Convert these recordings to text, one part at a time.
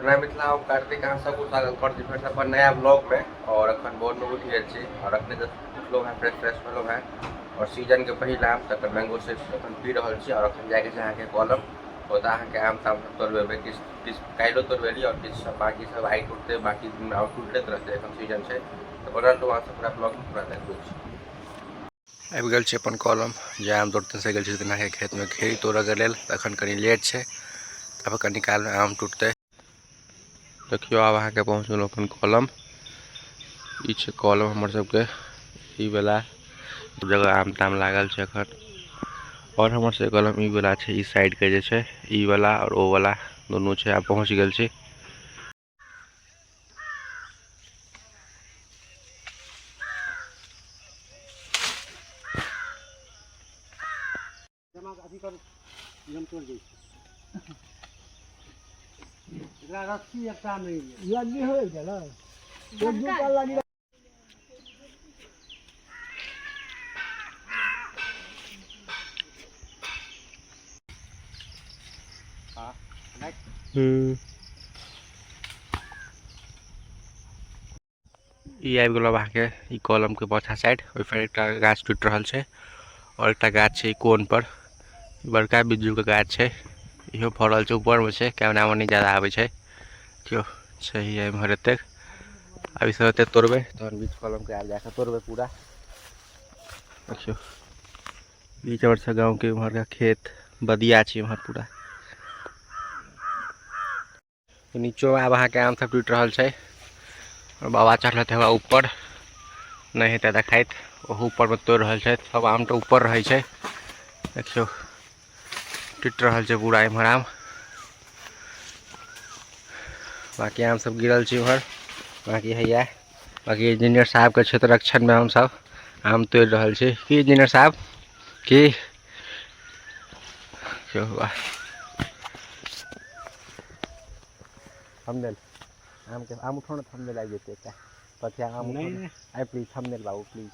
प्रणाम मिथिला, हम कार्तिक, अहाँ सबको स्वागत कर छी फेर अपन नया ब्लॉग में। और अखन भोर में उठि गेल छी और अखने जस्ट उठलहुँ हैं, फ्रेश फ्रेश भेलहुँ हैं और सीजन के पहिल आम तकर मैंगो शेक अखन पी रहल छी। और अखन जाके छै अहाँके कलम, ओतऽ अहाँके आम ताम सब तोड़बेबै, किछु किछु काल्हिओ तोड़बेली और किछु सब बाकी सब आइ टूटतै, बाकी दिन आओर टूटैत रहतै, एखन सीजन छै। तऽ बनल रहू अहाँ सब पूरा ब्लॉग में, पूरा देखबै छी। आबि गेल छी अपन कलम, जे आम तोड़ते से गेल छी अहाँके खेतमे घेरी तोड़ऽके लेल। अखन कनि लेट छै, तब कनि कालमे आम टूटतै। देखियौ आब अहाँके पहुँचलहुँ अपन कलम। ई छै कलम हमर सबके, ई वाला जगह आम ताम लागल छै अखन। और हमर सबके कलम ई वाला छै, ई साइड के जे छै ई वाला और ओ वाला दुनू छै। आब पहुँच गेल छी। जमा अथी कर, नियम तोड़ दै छै। एकरा रस्सी एकटा नहि यऽ। लग्गी होइ छै ने, एक दूटा लग्गी। ई आबि गेल अहाँके ई कलम के पाछा साइड, ओहि पर एकटा गाछ टूटि रहल छै और एकटा गाछ छै कोन पर, बड़का बिज्जू के गाछ छै, इहो फड़ल छै, ऊपर में छै, कैमरा में नहीं ज्यादा आबै छै। देखियौ छै ही एम्हर एतेक। आब ई सब एते तोड़बै तहन बीच कलम के आब जाके तोड़बै पूरा। देखियौ बीच और से गाँव के उम्हर का खेत बदिया छै उम्हर पूरा। नीचो आब अहाँके आम सब टूटि रहल छै और बाबा चढ़ल हवा ऊपर, नहि हेतै देखाइत, ओहू ऊपर में तोड़ि रहल छथि। सब आम तऽ ऊपर रहै छै। देखियौ टूटि रहल छै पूरा इम्हर आम, बाकी आम सब गिरल छै इम्हर। बाकी हैया बाकी इंजीनियर साहब के क्षेत्र रक्षण में हम सब आम तोड़ि रहल छी। की इंजीनियर साहब की वाह थंबनेल आम के आम उठाओ ना, थंबनेल आबि जेतै एकटा पथिया आम उठाओ ना। आइ प्लीज थंबनेल बाबू प्लीज।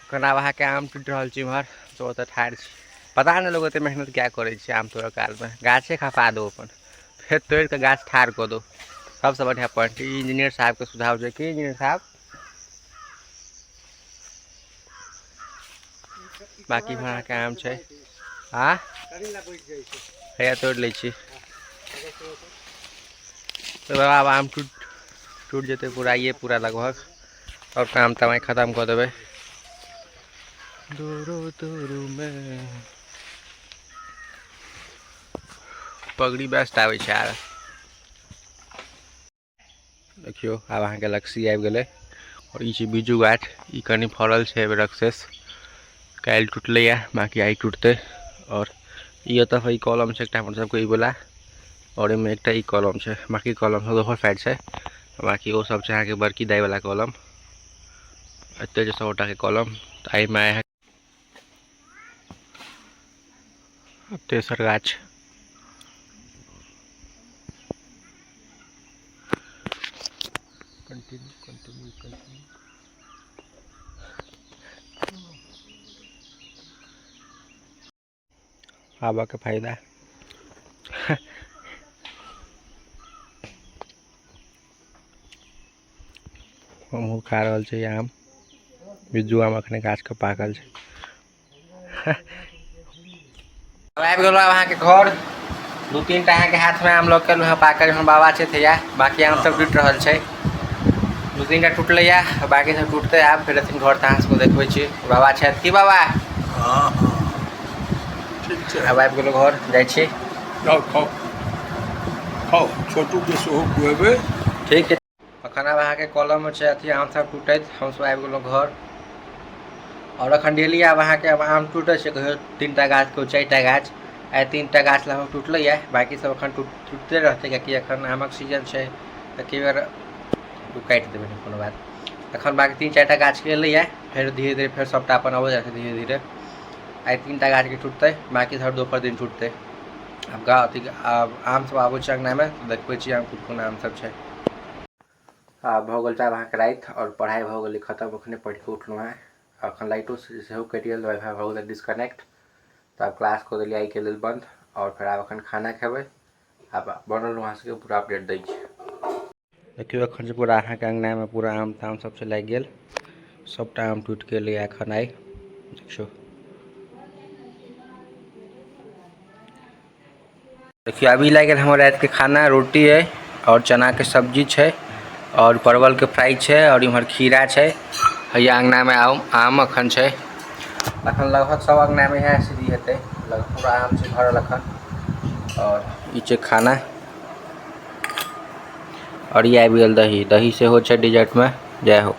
एखन आब अहाँके आम टूटि रहल छै इम्हर, तो ओतऽ ठाढ़ छी। पता नहि लोग ओते मेहनत क्या करै छै आम तोड़ऽ कालमे, गाछे खपा दो अपन, फेर तोड़ि कऽ गाछ ठाढ़ कऽ दो, सबसँ बढ़िआँ पॉइंट। ई इंजीनियर साहबके सुझाव छै। की इंजीनियर साहब? बाकी इम्हर अहाँके आम छै। हाँ हैया तोड़ि लै छी। तो आब आम टूटि जेतै पूरा, ये पूरा लगभग, और काम तमाम खत्म कऽ देबै। दूरू दूरू में पगड़ी बेस्ट आबै छै आर। देखियौ आब अहाँके लक्सी आबि गेलै और ई छै बीजू गाछ, ई कनि फड़ल छै एहि बेर अक्सेस, काल्हि टूटलैए, बाकी आइ टूटतै। और ई ओतऽ ई कलम छै एकटा हमर सबके ई वाला, और एहिमे एकटा ई कलम छै, बाकी कलम सब दोसर साइड छै। बाकी ओ सब छै अहाँके बड़की दाइ वाला कलम, एते छै सबटाके कलम। तऽ एहिमे आइ तेसर गाछ। कंटिन्यू कंटिन्यू कंटिन्यू हवा के फायदा। हमहूँ खा रहल छी आम, बिज्जू आम अखने गाछ के पाकल छै। आबि गेलहुँ आब अहाँके घर, दू तीन टा अहाँके हाथमे आम लऽ के एलहुँ हँ पाकल, हमर बाबा छथि हैया। बाकी आम सब टूटि रहल छै, दू तीन टा टूटलैया, बाकी सब टूटतै आब। फेर अथिन घर तऽ अहाँ सबके देखबै छी। बाबा छथि की बाबा? हाँ, हाँ। ठीक छै। आब आबि गेलहुँ घर, जाइ छी। जाउ खाउ खाउ, छोटूके सेहो खुएबै। ठीक छै। अखन आब अहाँके कलममे छै अथी आम सब टूटैत, हमसब आबि गेलहुँ घर। और अखन डेली आब अहाँके आब आम टूटै छै, कहियो 3टा गाछ, कहियो 4टा गाछ। आइ 3टा गाछ लगभग टूटलैया, बाकी सब अखन टूटते रहतै, कियाकि अखन आमक सीजन छै। तऽ कई बेर काटि देबै, नहि कोनो बात। अखन बाकी 3-4टा गाछके एलैया, फेर धीरे धीरे फेर सबटा अपन अबै जाइ छै धीरे धीरे। आइ 3टा गाछके टूटतै, बाकी सब दोसर दिन टूटतै। आब गा अथी आब आम सब आबै छै अङ्गनामे, तऽ देखबै छी आम कोन कोन आम सब छै। आब भऽ गेल छै आब अहाँके राति और पढ़ाइ भऽ गेलै खतम, अखने पढ़ि कऽ उठलहुँ हेँ। अखन लाइटो सेहो कटि गेल, वाईफाई भऽ गेलै डिस्कनेक्ट। तऽ आब क्लास कऽ देलियै आइके लेल बन्द। आओर फेर आब एखन खाना खेबै। आब बनल अहाँ सबके पूरा अपडेट दै छी। देखियौ एखन जे पूरा अहाँके अङ्गनामे पूरा आम ताम सब से लागि गेल, सबटा आम टूटि गेलैए एखन आइ। देखियौ देखियौ अभी लागि गेल हमर रातिके खाना। रोटी अइ आओर चनाके सब्जी छै आओर परवलके फ्राइ छै आओर इम्हर खीरा छै। हैया अङ्गनामे आम आम एखन छै। एखन लगभग सब अङ्गनामे इएह स्थिति हेतै, लगभग पूरा आम छै भरल एखन। आओर ई छै खाना आओर ई आबि गेल दही, दही सेहो छै डिजर्टमे। जय हो।